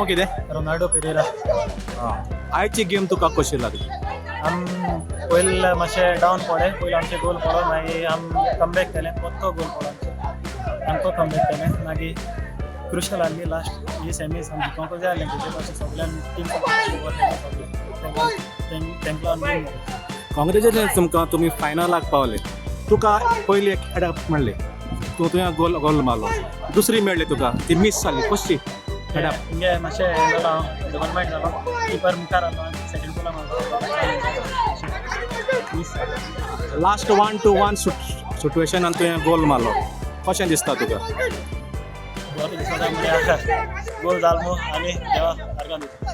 नांव कितें? रोनाल्डो पेरेरा. आयची गेम तुका कशी लागली? आम पयलीं मातशें डावन पडले. पयलीं आमचे गोल पडलो, मागीर आम कमबॅक केलें. परतो गोल पडलो आमचो, आमकां कमबॅक केलें. मागीर क्रुशल आहली लास्ट ही सेमीज आमी जिखोंक जाय आहलें. तेजे पासून सगळ्यान टीम सगळे तेंका लागून win जालें. कॉंग्रेच्युलेशन तुमकां, तुमी फायनलाक पावले. तुका पयली एक हेडअप मेळ्ळी, तूं तुवें गोल गोल मारलो. दुसरी मेळ्ळी तुका, ती मीस जाली. कशी हेडअप? म्हणजे मातशें हें जालो हांव, डबल जालो. किपर मुखार आसलो, सेकंड गोला मारलो, मीस जालो. लास्ट 1-1 सिटुएशनान तुवें गोल मारलो, कशें दिसता तुका? बरें दिसता, म्हळ्यार गोल जालो न्हू आनी देवा आर्गां दिता.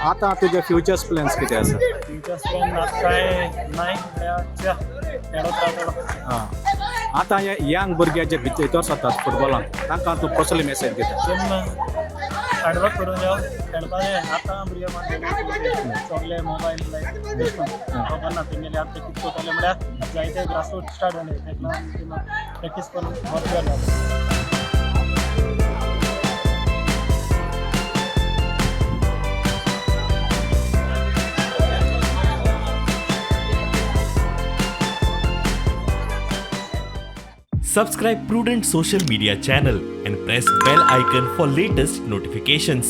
आतां तुजे फ्युचर्स प्लॅन्स कितें आसा? फ्युचर्स प्लॅन आतां कांय नाय, म्हळ्यार खेळत रावतलो. आं, आतां हे यंग भुरगे जे भितर सरतात फुटबॉलान, तांकां तूं कसली मॅसेज दिता? पूण हार्डवर्क करून यो खेळपाचें. आतां भुरगे मात सगळे मोबायल लायक बेश्ट खबर ना तेंगेले आतां ते कितें करतले. म्हळ्यार जायते ग्रासरूट स्टार्ट जाले, तेका लागून प्रॅक्टीस करून बरें जालें. Subscribe Prudent Social Media channel and press bell icon for latest notifications.